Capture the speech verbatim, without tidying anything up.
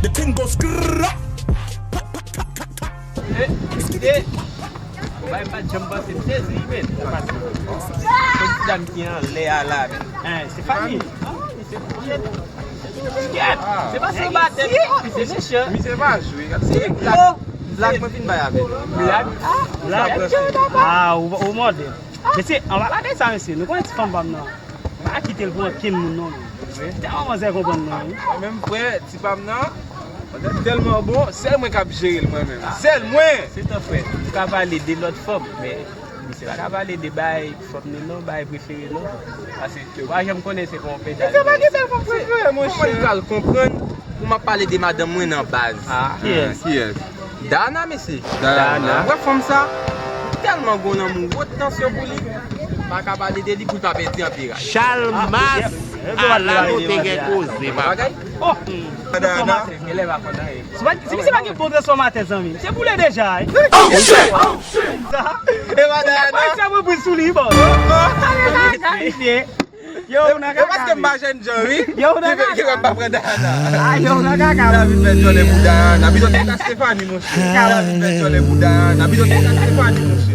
The thing goes grrrr. Bay pa janm panse m sezi men. Kot ti dam ki anlè a la men. Stefani. Se pa sou batè. Se mechan. Misye pa jwe. Se blag. Blag mwen vin bay avè nou. Blag. Blag. Ah, ou, ou mòde. Mesye, ann pa lage sa mesye. Nou konnen ti fanm pa m nan. Pa kite l pou ankenn moun non. Tèlman manzè konprann non. Menm frè, ti pa m nan. Tèlman bon, sèl mwen k ap jere l mwen menm. Sèl mwen. Se tan frè. Nou ka pale de lòt fanm, men misye pa ka pale de bay fanm li non, bay prefere non. Paske yo pa janm konnen se pa yon peda. Kòman l pral konprann pou m ap pale de madanm mwen nan baz? Ah, kiyès? Kiyès? Dana mesye. Dana. Ou wè fanm sa? Tèlman gwo nan mou wot tansyon pou li. Pa ka pale de li pou l pa pèdi anpil rad. Chalmas. Ala nou te gen koze papa. Bagay. Dana. Genlè pa konn anyen. Si misye pa gen bon transfòmatè zanmi, se boule deja. E pa Dana. Sa mwen pran sou li bon. Kalifye. Yo, ou nan E paske m pa jèn jan wi. Yo, ou nan Ki fè m pa pran Dana. Ah, yo, ou nan kaka. David fè djòlè pou Dana. Bidon te ka Stefani monchè. David fè djòlè pou Dana. Bidon te ka Stefani monchè.